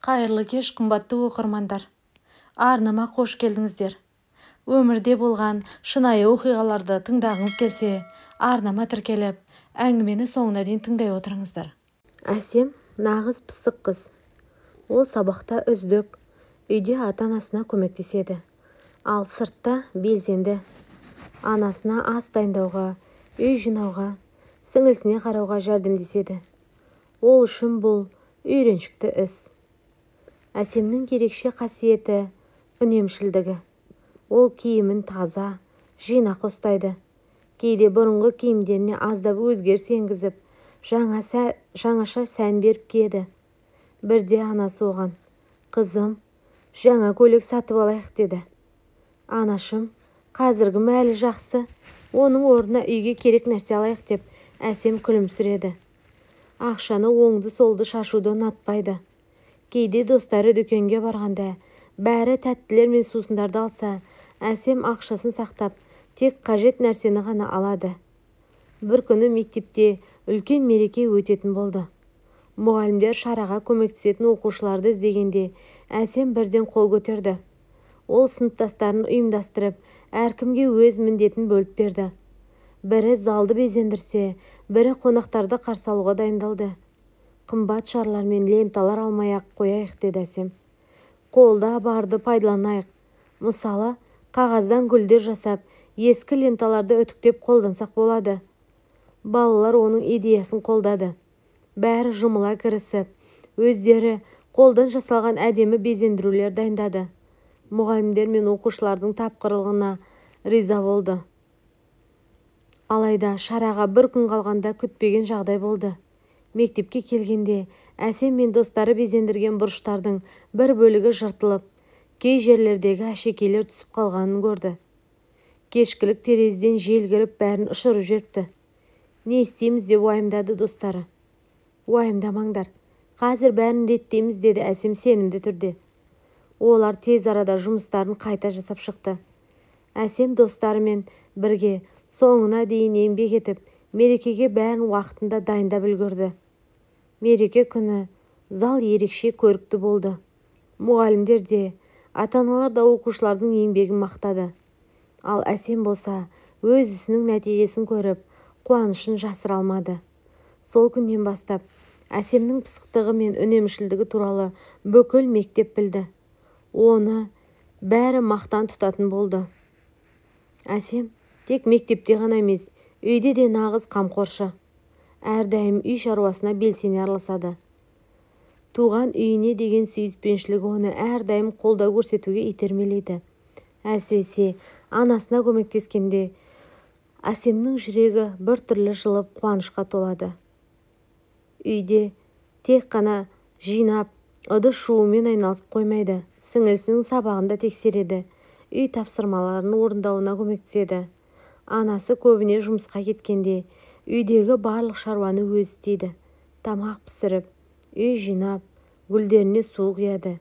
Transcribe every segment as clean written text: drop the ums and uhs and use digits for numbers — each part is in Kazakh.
Қайырлы кеш, қымбатты оқырмандар! Арнама қош келдіңіздер! Өмірде болған шынайы оқиғаларды тыңдағыңыз келсе, арнама тіркеліп, әңгімені соңына дейін тыңдай отырыңыздар. Әсем нағыз пысық қыз. Ол сабақта үздік, үйде ата-анасына көмектеседі. Ал сыртта белсенді. Анасына ас дайындауға, үй жинауға, сіңлісіне қарауға жәрдемдеседі. Ол үшін бұл үйреншікті іс. Әсемнің ерекше қасиеті үнемшілдігі. Ол киімін таза, жинақы ұстайды. Кейде бұрынғы киімдеріне аздап өзгеріс енгізіп, жаңаша сән беріп киеді. Бірде анасы оған: "Қызым, жаңа көйлек сатып алайық", – деді. "Анашым, қазіргім әлі жақсы, оның орнына үйге керек нәрсе алайық", – деп Әсем күлімсіреді. Ақшаны оңды-солды шашуды ұнатпайды. Кейде достары дүкенге барғанда бәрі тәттілер мен сусындарды алса, Әсем ақшасын сақтап, тек қажет нәрсені ғана алады. Бір күні мектепте үлкен мереке өтетін болды. Мұғалімдер шараға көмектесетін оқушыларды іздегенде, Әсем бірден қол көтерді. Ол сыныптастарын ұйымдастырып, әркімге өз міндетін бөліп берді. Бірі залды безендірсе, бірі қонақтарды қарсы алуға дайындалды. "Қымбат шарлар мен ленталар алмай-ақ қояйық", – деді Әсем. "Қолда барды пайдаланайық. Мысалы, қағаздан гүлдер жасап, ескі ленталарды үтіктеп қолдансақ болады". Балалар оның идеясын қолдады. Бәрі жұмыла кірісіп, өздері қолдан жасалған әдемі безендірулер дайындады. Мұғалімдер мен оқушылардың тапқырлығына риза болды. Алайда шараға бір күн қалғанда күтпеген жағдай болды. Мектепке келгенде Әсем мен достары безендірген бұрыштардың бір бөлігі жыртылып, кей жерлердегі әшекейлер түсіп қалғанын көрді. Кешкілік терезеден жел кіріп, бәрін ұшырып жіберіпті. "Не істейміз?" – деп уайымдады достары. "Уайымдамаңдар, қазір бәрін реттейміз", – деді Әсем сенімді түрде. Олар тез арада жұмыстарын қайта жасап шықты. Әсем достарымен бірге соңына дейін еңбек етіп, мерекеге бәрін уақытында дайындап үлгерді. Мереке күні зал ерекше көрікті болды. Мұғалімдер де, ата-аналар да оқушылардың еңбегін мақтады. Ал Әсем болса, өз ісінің нәтижесін көріп, қуанышын жасыра алмады. Сол күннен бастап Әсемнің пысықтығы мен үнемшілдігі туралы бүкіл мектеп білді. Оны бәрі мақтан тұтатын болды. Әсем тек мектепте ғана емес, үйде де нағыз қамқоршы. Әрдайым үй шаруасына белсене араласады. Туған үйіне деген сүйіспеншілігі оны әрдайым қолдау көрсетуге итермелейді. Әсіресе анасына көмектескенде Әсемнің жүрегі біртүрлі жылып, қуанышқа толады. Үйде тек қана жинап, ыдыс жуумен айналысып қоймайды. Сіңілісінің сабағын да тексереді, үй тапсырмаларын орындауына көмектеседі. Анасы көбіне жұмысқа кеткенде үйдегі барлық шаруаны өзі істейді. Тамақ пісіріп, үй жинап, гүлдеріне су құяды.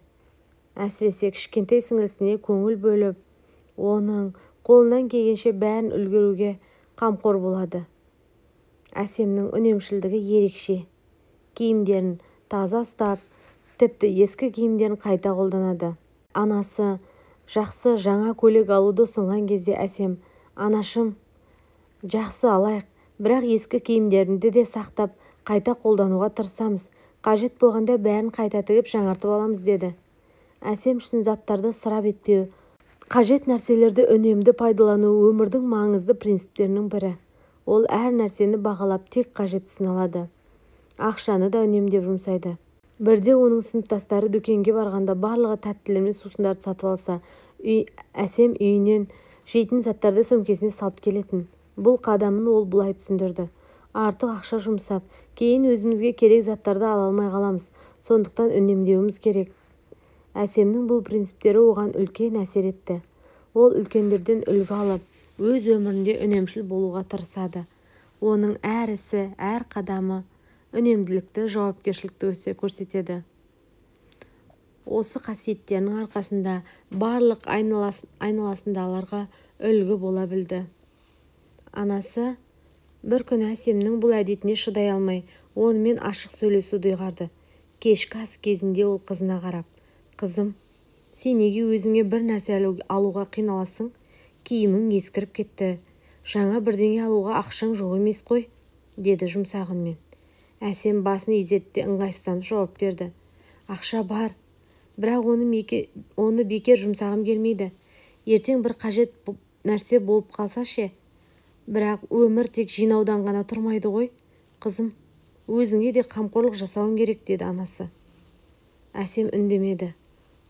Әсіресе кішкентай сіңлісіне көңіл бөліп, оның қолынан келгенше бәрін үлгеруге қамқор болады. Әсемнің үнемшілдігі ерекше. Киімдерін таза ұстап, тіпті ескі киімдерін қайта қолданады. Анасы жақсы жаңа көйлек алуды ұсынған кезде Әсем: "Анашым, жақсы, алайық, бірақ ескі киімдеріңді де сақтап, қайта қолдануға тырысамыз. Қажет болғанда бәрін қайта тігіп, жаңартып аламыз", – деді. Әсем үшін заттарды ысырап етпеу, қажет нәрселерді үнемді пайдалану өмірдің маңызды принциптерінің бірі. Ол әр нәрсені бағалап, тек қажеттісін алады. Ақшаны да үнемдеп жұмсайды. Бірде оның сыныптастары дүкенге барғанда барлығы тәттілер мен сусындарды сатып алса, Әсем үйінен жейтін заттарды сөмкесіне салып келетін. Бұл қадамын ол былай түсіндірді: "Артық ақша жұмсап, кейін өзімізге керек заттарды ала алмай қаламыз, сондықтан үнемдеуіміз керек". Әсемнің бұл принциптері оған үлкен әсер етті. Ол үлкендерден үлгі алып, өз өмірінде үнемшіл болуға тырысады. Оның әр ісі, әр қадамы үнемділікті, жауапкершілікті көрсетеді. Осы қасиеттерінің арқасында барлық айналасындағыларға үлгі бола білді. Анасы бір күні Әсемнің бұл әдетіне шыдай алмай, онымен ашық сөйлесуді ұйғарды. Кешкі ас кезінде ол қызына қарап, «Қызым, сен неге өзіңе бір нәрсе алуға қиналасың? Киімің ескіріп кетті. Жаңа бірдеңе алуға ақшаң жоқ емес қой», деді жұмсақ үнмен. Әсем басын изеді де ыңғайсызданып жауап берді. «Ақша бар, бірақ оны бекер жұмсағым келмейді. Ертең бір қажет нәрсе болып қалса ше? Бірақ өмір тек жинаудан ғана тұрмайды ғой, қызым. Өзіңе де қамқорлық жасауың керек», деді анасы. Әсем үндемеді.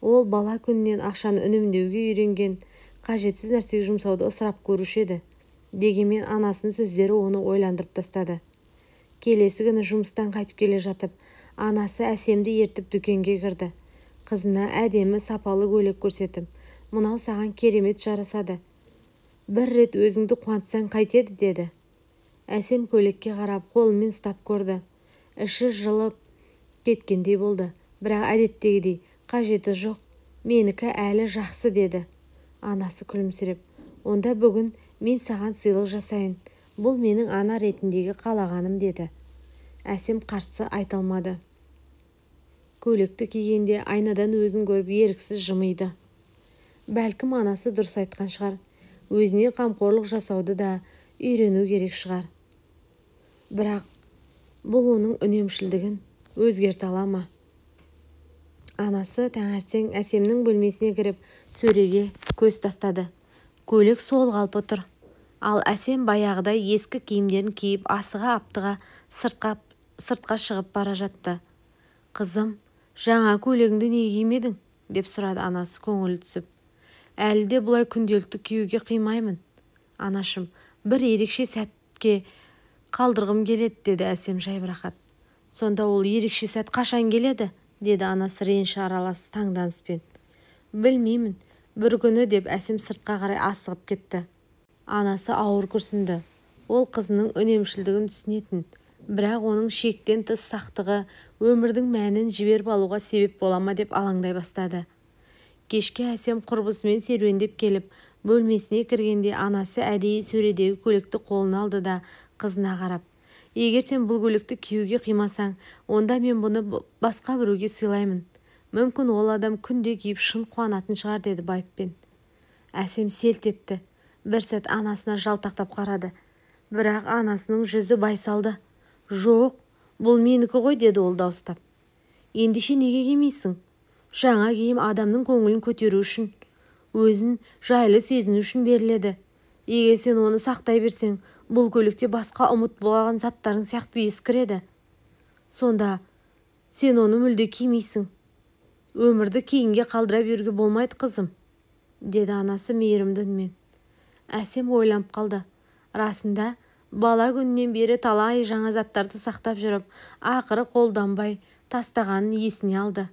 Ол бала күнінен ақшаны үнемдеуге үйренген, қажетсіз нәрсеге жұмсауды ысырап көруші еді. Дегенмен анасының сөздері оны ойландырып тастады. Келесі күні жұмыстан қайтып келе жатып, анасы Әсемді ертіп дүкенге кірді. Қызына әдемі сапалы көйлек көрсетіп, «Мынау саған керемет жарасады. Бір рет өзіңді қуантсаң қайтеді», деді. Әсем көйлекке қарап, қолымен ұстап көрді. Іші жылып кеткендей болды. Бірақ әдеттегідей, «Қажеті жоқ, менікі әлі жақсы», деді. Анасы күлімсіреп, «Онда бүгін мен саған сыйлық жасайын. Бұл менің ана ретіндегі қалағаным», деді. Әсем қарсы айта алмады. Көйлекті кигенде айнадан өзін көріп еріксіз жымиды. Бәлкім анасы дұрыс айтқан шығар. Өзіне қамқорлық жасауды да үйрену керек шығар. Бірақ бұл оның үнемшілдігін өзгерте ала ма? Анасы таңертең Әсемнің бөлмесіне кіріп, сөреге көз тастады. Көйлек сол қалпы тұр. Ал Әсем баяғыдай ескі киімдерін киіп, асыға-аптыға сыртқа шығып бара жатты. «Қызым, жаңа көйлегіңді неге кимедің?» деп сұрады анасы көңілі түсіп. «Әлі де бұлай күнделікті киюге қимаймын. Анашым, бір ерекше сәтке қалдырғым келеді», деді Әсем жайбарақат. «Сонда ол ерекше сәт қашан келеді?» деді анасы реніш аралас таңданыспен. «Білмеймін, бір күні», деп Әсем сыртқа қарай асығып кетті. Анасы ауыр күрсінді. Ол қызының үнемшілдігін түсінетін, бірақ оның шектен тыс сақтығы өмірдің мәнін жіберіп алуға себеп бола ма деп алаңдай бастады. Кешке Әсем құрбысымен серуендеп келіп, бөлмесіне кіргенде анасы әдейі сөредегі көйлекті қолына алды да қызына қарап, «Егер сен бұл көйлекті киюге қимасаң, онда мен бұны басқа біреуге сыйлаймын. Мүмкін ол адам күнде киіп шын қуанатын шығар», деді байыппен. Әсем селт етті. Бір сәт анасына жалтақтап қарады. Бірақ анасының жүзі байсалды. «Жоқ, бұл менікі ғой», деді ол дауыстап. «Ендеше неге кимейсің? Жаңа киім адамның көңілін көтеру үшін, өзін жайлы сезіну үшін беріледі. Егер сен оны сақтай берсең, бұл көйлекте басқа ұмыт болған заттарың сияқты ескіреді. Сонда сен оны мүлде кимейсің. Өмірді кейінге қалдыра беруге болмайды, қызым», деді анасы мейірімді үнмен. Әсем ойланып қалды. Расында, бала күнінен бері талай жаңа заттарды сақтап жүріп, ақыры қолданбай тастағанын есіне алды.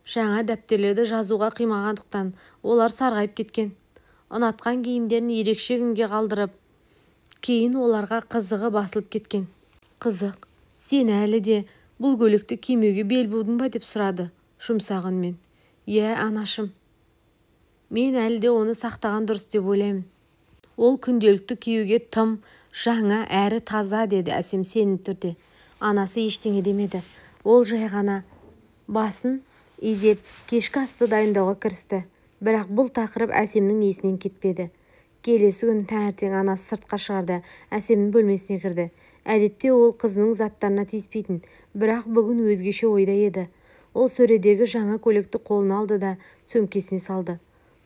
Жаңа дәптерлерді жазуға қимағандықтан олар сарғайып кеткен. Ұнатқан киімдерін ерекше күнге қалдырып, кейін оларға қызығы басылып кеткен. «Қызық, сен әлі де бұл көйлекті кимеуге бел будың ба?» деп сұрады жұмсақ үнмен. «Иә, анашым, мен әлі де оны сақтаған дұрыс деп ойлаймын. Ол күнделікті киюге тым жаңа әрі таза», деді Әсем сенімді түрде. Анасы ештеңе демеді. Ол жай ғана басын изеп, кешкі асты дайындауға кірісті. Бірақ бұл тақырып Әсемнің есінен кетпеді. Келесі күні таңертең анасы сыртқа шығарда Әсемнің бөлмесіне кірді. Әдетте ол қызының заттарына тиіспейтін, бірақ бүгін өзгеше ойда еді. Ол сөредегі жаңа көйлекті қолына алды да сөмкесіне салды.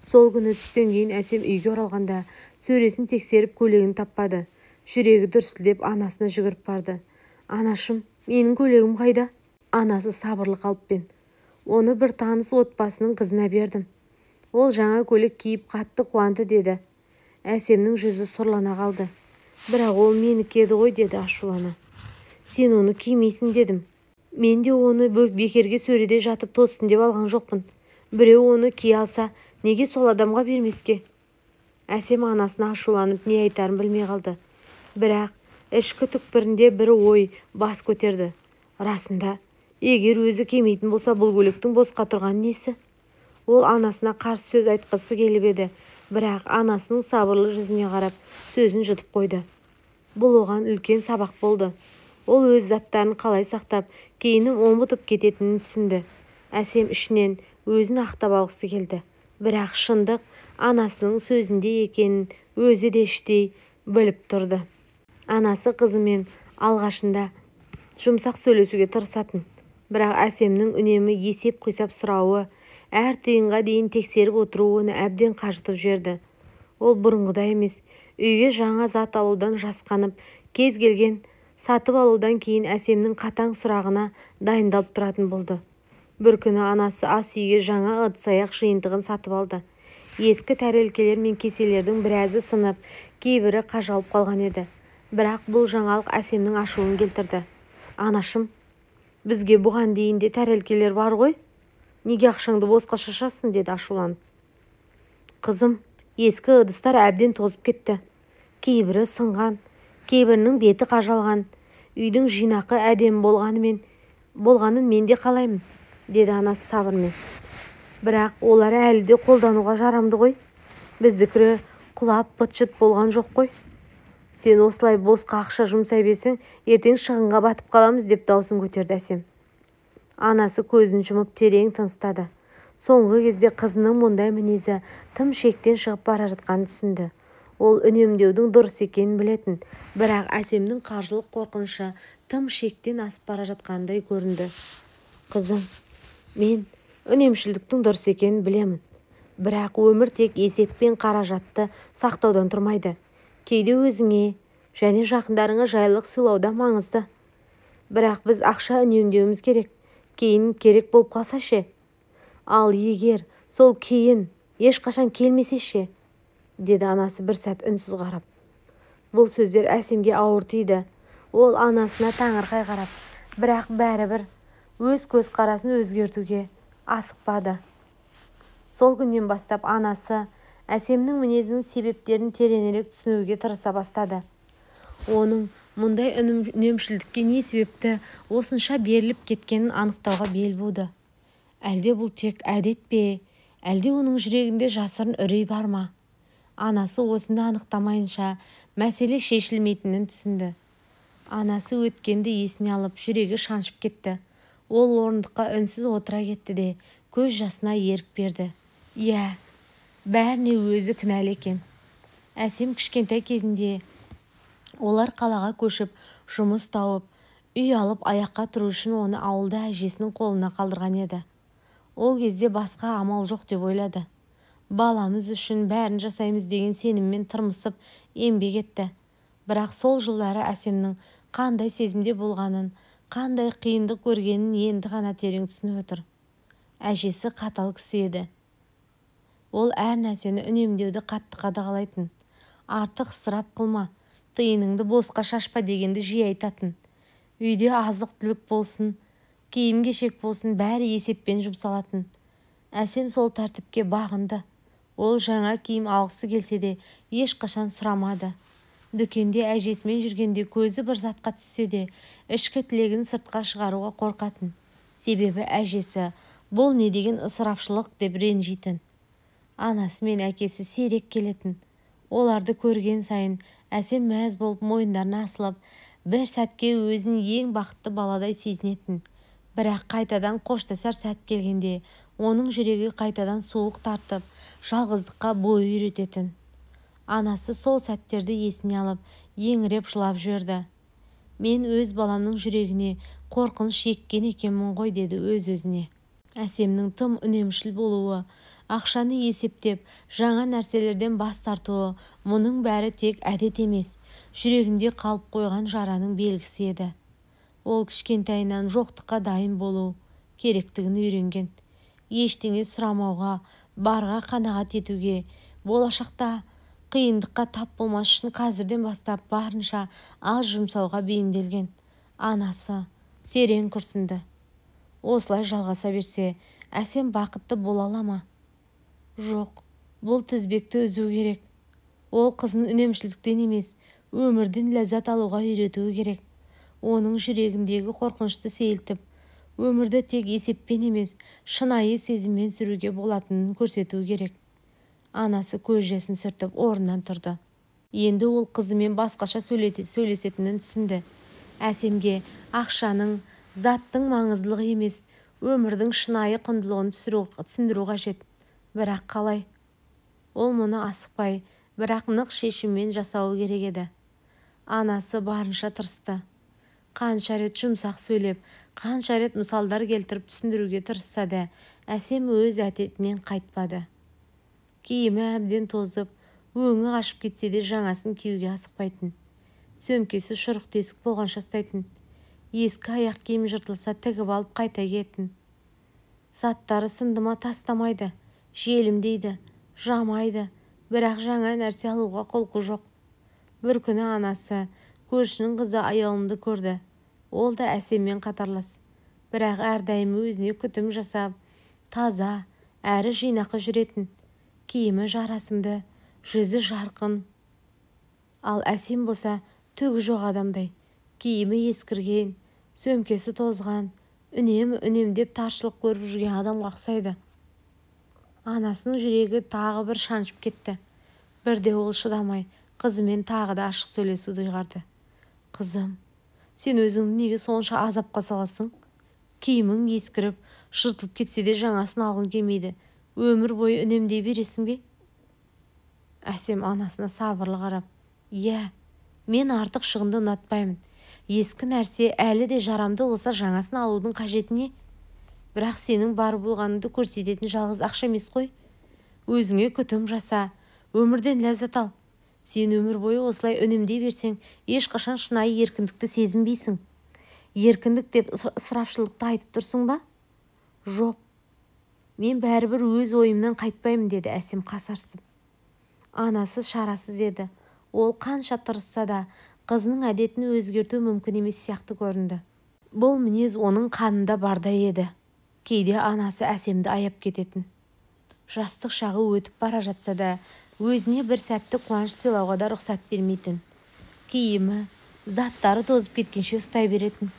Сол күні түстен кейін Әсем үйге оралғанда сөресін тексеріп көйлегін таппады. Жүрегі дүрсілдеп анасына жүгіріп барды. «Анашым, менің көйлегім қайда?» Анасы сабырлы қалыппен, «Оны бір таныс отбасының қызына бердім. Ол жаңа көйлек киіп қатты қуанды», деді. Әсемнің жүзі сұрлана қалды. «Бірақ ол менікі еді ғой», деді ашулана. «Сен оны кимейсің дедім. Мен де оны бекерге сөреде жатып тоссын деп алған жоқпын. Біреу оны кие алса, неге сол адамға бермеске?» Әсем анасына ашуланып не айтарын білмей қалды. Бірақ ішкі түкпірінде бір ой бас көтерді. Расында, егер өзі кимейтін болса, бұл көйлектің босқа тұрған несі? Ол анасына қарсы сөз айтқысы келіп еді, бірақ анасының сабырлы жүзіне қарап сөзін жұтып қойды. Бұл оған үлкен сабақ болды. Ол өз заттарын қалай сақтап, кейін ұмытып кететінін түсінді. Әсем ішінен өзін ақтап алғысы келді. Бірақ шындық анасының сөзінде екенін өзі де іштей біліп тұрды. Анасы қызымен алғашында жұмсақ сөйлесуге тырысатын. Бірақ Әсемнің үнемі есеп-қисап сұрауы, әр тиынға дейін тексеріп отыруы оны әбден қажытып жіберді. Ол бұрынғыдай емес, үйге жаңа зат алудан жасқанып, кез келген сатып алудан кейін Әсемнің қатаң сұрағына дайындалып тұратын болды. Бір күні анасы ас үйге жаңа ыдыс-аяқ жиынтығын сатып алды. Ескі тәрелкелер мен кеселердің біразы сынып, кейбірі қажалып қалған еді. Бірақ бұл жаңалық Әсемнің ашуын келтірді. Анашым, бізге бұған дейін де тәрелкелер бар ғой? Неге ақшаңды босқа шашасың, деді ашуланып. Қызым, ескі ыдыстар әбден тозып кетті. Кейбірі сынған, кейбірінің беті қажалған. Үйдің жинақы әдемі болғанын мен де қалаймын, деді анасы сабырмен. Бірақ олар әлі де қолдануға жарамды ғой. Біздікі құлап быт-шыт болған жоқ қой. Сен осылай босқа ақша жұмсай берсең, ертең шығынға батып қаламыз, деп даусын көтерді Әсем. Анасы көзін жұмып терең тыныстады. Соңғы кезде қызының мұндай мінезі тым шектен шығып бара жатқанын түсінді. Ол үнемдеудің дұрыс екенін білетін, бірақ Әсемнің қаржылық қорқынышы тым шектен асып бара жатқандай көрінді. Қызым, мен үнемшілдіктің дұрыс екенін білемін. Бірақ өмір тек есеп пен қаражатты сақтаудан тұрмайды. Кейде өзіңе және жақындарыңа жайлылық сыйлау да маңызды. Бірақ біз ақша үнемдеуіміз керек. Кейін керек болып қалса ше? Ал егер сол кейін ешқашан келмесе ше? Деді анасы бір сәт үнсіз қарап. Бұл сөздер Әсемге ауыр тиді. Ол анасына таңырқай қарап, бірақ бәрібір өз көзқарасын өзгертуге асықпады. Сол күннен бастап анасы Әсемнің мінезінің себептерін тереңірек түсінуге тырыса бастады. Оның мұндай үнемшілдікке не себепті осынша беріліп кеткенін анықтауға бел буды. Әлде бұл тек әдет пе, әлде оның жүрегінде жасырын үрей бар ма? Анасы осыны анықтамайынша мәселе шешілмейтінін түсінді. Анасы өткенді есіне алып, жүрегі шаншып кетті. Ол орындыққа үнсіз отыра кетті де, көз жасына ерік берді. Иә, бәріне өзі кінәлі екен. Әсем кішкентай кезінде олар қалаға көшіп, жұмыс тауып, үй алып аяққа тұру үшін оны ауылда әжесінің қолына қалдырған еді. Ол кезде басқа амал жоқ деп ойлады. Баламыз үшін бәрін жасаймыз деген сеніммен тырмысып еңбек етті. Бірақ сол жылдары Әсемнің қандай сезімде болғанын, қандай қиындық көргенін енді ғана терең түсініп отыр. Әжесі қатал кісі еді. Ол әр нәрсені үнемдеуді қатты қадағалайтын. Артық ысырап қылма, тиыныңды босқа шашпа дегенді жиі айтатын. Үйде азық-түлік болсын, киім-кешек болсын, бәрі есеппен жұмсалатын. Әсем сол тәртіпке бағынды. Ол жаңа киім алғысы келсе де ешқашан сұрамады. Дүкенде әжесімен жүргенде көзі бір затқа түссе де, ішкі тілегін сыртқа шығаруға қорқатын. Себебі әжесі бұл не деген ысырапшылық деп ренжитін. Анасы мен әкесі сирек келетін. Оларды көрген сайын Әсем мәз болып мойындарына асылып, бір сәтке өзін ең бақытты баладай сезінетін. Бірақ қайтадан қоштасар сәт келгенде, оның жүрегі қайтадан суық тартып, жалғыздыққа бой үйрететін. Анасы сол сәттерді есіне алып, еңіреп жылап жіберді. Мен өз баламның жүрегіне қорқыныш еккен екенмін ғой, деді өз-өзіне. Әсемнің тым үнемшіл болуы, ақшаны есептеп, жаңа нәрселерден бас тартуы, мұның бәрі тек әдет емес, жүрегінде қалып қойған жараның белгісі еді. Ол кішкентайынан жоқтыққа дайын болу керектігін үйренген. Ештеңе сұрамауға, барға қанағат етуге, болашақта қиындыққа тап болмас үшін қазірден бастап барынша аз жұмсауға бейімделген. Анасы терең күрсінді. Осылай жалғаса берсе, Әсем бақытты бола ала ма? Жоқ, бұл тізбекті үзу керек. Ол қызын үнемшілдіктен емес, өмірден ләззат алуға үйретуі керек. Оның жүрегіндегі қорқынышты сейілтіп, өмірді тек есеппен емес, шынайы сезіммен сүруге болатынын көрсету керек. Анасы көз жасын сүртіп орнынан тұрды. Енді ол қызымен басқаша сөйлесетінін түсінді. Әсемге ақшаның, заттың маңыздылығы емес, өмірдің шынайы құндылығын түсіндіру қажет. Бірақ қалай? Ол мұны асықпай, бірақ нық шешіммен жасауы керек еді. Анасы барынша тырысты. Қанша рет жұмсақ сөйлеп, қанша рет мысалдар келтіріп түсіндіруге тырысса да, Әсем өз әдетінен қайтпады. Киімі әбден тозып, өңі қашып кетсе де жаңасын киюге асықпайтын. Сөмкесі шұрық тесік болғанша ұстайтын. Ескі аяқ киім жыртылса тігіп алып қайта киетін. Заттары сынды ма тастамайды, желімдейді, жамайды, бірақ жаңа нәрсе алуға құлқы жоқ. Бір күні анасы көршінің қызы Аяулымды көрді. Ол да Әсеммен қатарлас. Бірақ әрдайым өзіне күтім жасап, таза, әрі жинақы жүретін. Киімі жарасымды, жүзі жарқын. Ал Әсем болса түгі жоқ адамдай. Киімі ескірген, сөмкесі тозған, үнемі үнемдеп таршылық көріп жүрген адамға ұқсайды. Анасының жүрегі тағы бір шаншып кетті. Бірде ол шыдамай, қызымен тағы да ашық сөйлесуді ұйғарды. Қызым, сен өзіңді неге сонша азапқа саласың? Киімің ескіріп, жыртылып кетсе де жаңасын алғың келмейді. Өмір бойы үнемдей бересің бе? Әсем анасына сабырлы қарап, иә, мен артық шығынды ұнатпаймын. Ескі нәрсе әлі де жарамды болса жаңасын алудың қажеті не? Бірақ сенің бар болғаныңды көрсететін жалғыз ақша емес қой. Өзіңе күтім жаса, өмірден ләззат ал. Сен өмір бойы осылай үнемдей берсең, ешқашан шынайы еркіндікті сезінбейсің. Еркіндік деп ысырапшылдықты айтып тұрсың ба? Жоқ. Мен бәрібір өз ойымнан қайтпаймын, деді Әсем қасарысып. Анасы шарасыз еді. Ол қанша тырысса да, қызының әдетін өзгерту мүмкін емес сияқты көрінді. Бұл мінез оның қанында бардай еді. Кейде анасы Әсемді аяп кететін. Жастық шағы өтіп бара жатса да, өзіне бір сәтті қуаныш сыйлауға да рұқсат бермейтін. Киімі, заттары тозып кеткенше ұстай беретін.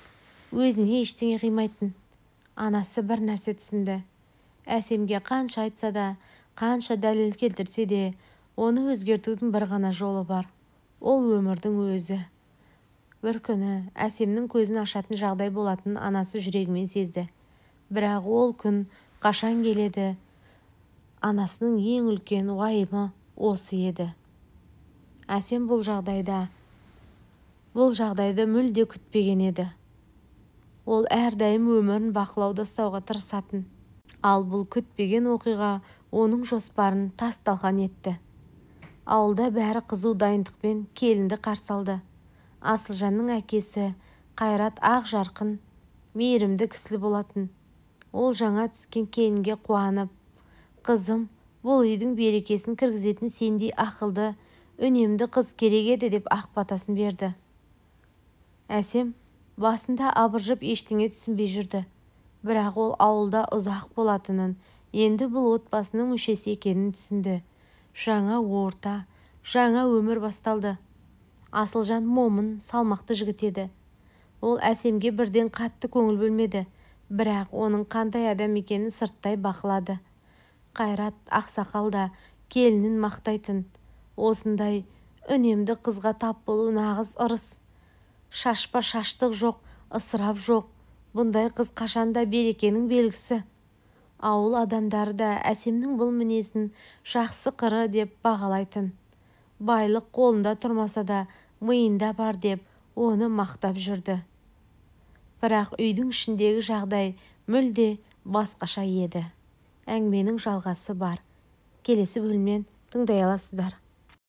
Өзіне ештеңе қимайтын. Анасы бір нәрсе түсінді. Әсемге қанша айтса да, қанша дәлел келтірсе де, оны өзгертудің бір ғана жолы бар. Ол өмірдің өзі. Бір күні Әсемнің көзін ашатын жағдай болатынын анасы жүрегімен сезді. Бірақ ол күн қашан келеді? Анасының ең үлкен уайымы осы еді. Әсем бұл жағдайды мүлде күтпеген еді. Ол әрдайым өмірін бақылауда ұстауға тырысатын. Ал бұл күтпеген оқиға оның жоспарын тас-талқан етті. Ауылда бәрі қызу дайындықпен келінді қарсы алды. Асылжанның әкесі Қайрат ақ жарқын, мейірімді кісі болатын. Ол жаңа түскен келінге қуанып, қызым, бұл үйдің берекесін кіргізетін сендей ақылды, үнемді қыз керек еді деп ақ батасын берді. Әсем басында абыржып ештеңе түсінбей жүрді. Бірақ ол ауылда ұзақ болатынын, енді бұл отбасының мүшесі екенін түсінді. Жаңа орта, жаңа өмір басталды. Асылжан момын, салмақты жігіт еді. Ол Әсемге бірден қатты көңіл бөлмеді, бірақ оның қандай адам екенін сырттай бақылады. Қайрат ақсақал да келінін мақтайтын. Осындай үнемді қызға тап болу нағыз ырыс. Шашпа шаштық жоқ, ысырап жоқ. Бұндай қыз қашанда берекенің белгісі. Ауыл адамдары да Әсемнің бұл мінезін жақсы қыры деп бағалайтын. Байлық қолында тұрмаса да миында бар деп оны мақтап жүрді. Бірақ үйдің ішіндегі жағдай мүлде басқаша еді. Әңгіменің жалғасы бар. Келесі бөлімнен тыңдай аласыздар.